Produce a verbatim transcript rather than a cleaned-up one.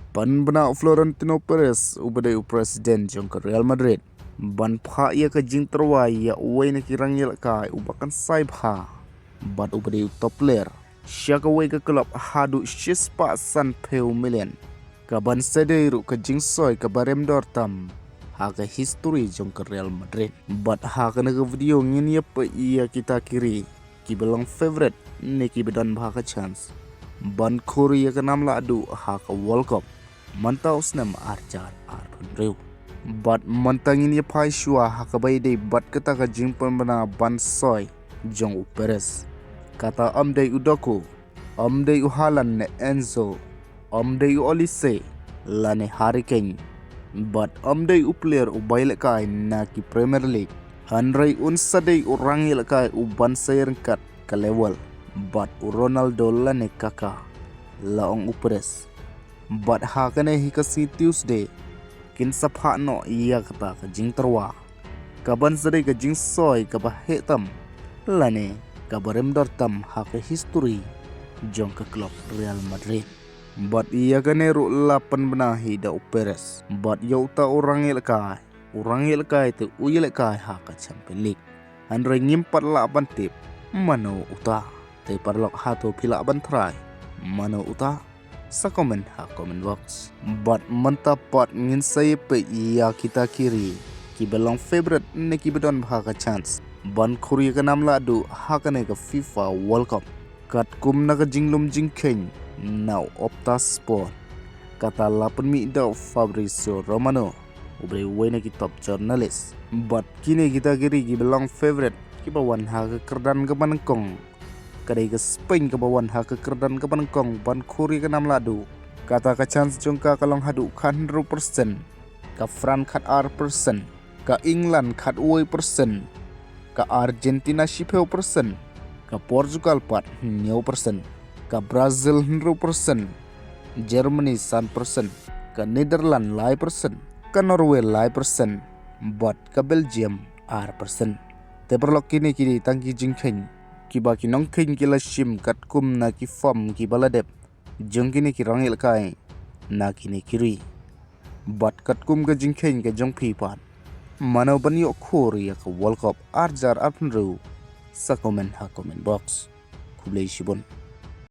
Pynbna u Florentino Perez uba dei u president jong ka Real Madrid ban phah ïa ka jingtyrwa ïa uwei na ki rangïalehkai uba kynsai bha bad uba dei u top player sha kawei ka club haduh shispah sanphew million, kaban sa dei ruh ka jingsoi kaba rem dor tam ha ka history jong ka Real Madrid. Bad ha kane ka video ngin ïa peit ïa kita ki ri kiba long favourite ne kiba don bha ka chance ban khur ïa ka nam lahduh ha ka World Cup mynta u snem arhajar arphew hynriew. Bad mynta ngin ïa phai shuwa ha kaba ïadei bad kata ka jingpynbna ban soi jong u Perez. Kata ym dei u Doku, ym dei u Haaland ne Enzo, ym dei u Olise lane Harry Kane, bad ym dei u player uba ïalehkai na ki Premier League, hynrei un sa dei u rangïalehkai uban sa ïaryngkat ka level bad u Ronaldo lane Kaka, la ong u Perez. Bad ha kane hi ka sngi Tuesday kin sa phah noh ïa kata ka jingtyrwa kaban sa dei ka jingsoi kaba heh tam lane kaba rem dor tam ha ka history jong ka club Real Madrid. Bad ïa kane ruh la pynbna hi da u Perez bad ïa uta u rangïalehkai, u rangïalehkai te u ïalehkai ha ka Champions League. Hynrei ngim pat lah ban tip mano uta. Te paralok, hato phi lah ban tharai mano uta? Sa comment ha comment box. Bad mynta pat ngin sa ïa peit ïa kita ki ri kiba long favourite ne kiba don bha ka chance ban khur ïa ka nam lahduh ha kane ka FIFA World Cup. Katkum na ka jinglum jingkheiñ na u Opta Sport, kata la pynmih da u Fabrizio Romano, uba dei uwei na ki top journalist. Bad kine kita ki ri kiba long favourite kiba wan ha ka kyrdan kaba nyngkong, ka dei ka Spain kaba wan ha ka kyrdan kaba nyngkong ban khur ïa ka nam lahduh. Kata ka chance jong ka ka long haduh khathynriew percent, ka France khatar percent, ka England khatwei percent, ka Argentina shiphew percent, ka Portugal pat hynñiew percent, ka Brazil hynriew percent, Germany san percent, ka Netherlands lai percent, ka Norway lai percent, bad ka Belgium ar percent. Te paralok, kine ki dei tang ki jingkheiñ kiba ki nongkheiñ ki la shim katkum na ki form kiba la dep jong kine ki rangïalehkai na kine ki ri. Bad katkum ka jingkheiñ ka jong phi pat, mano ban ïoh khur ïa ka World Cup arhajar arphew hynriew? Sa comment ha comment box. Khublei shibun.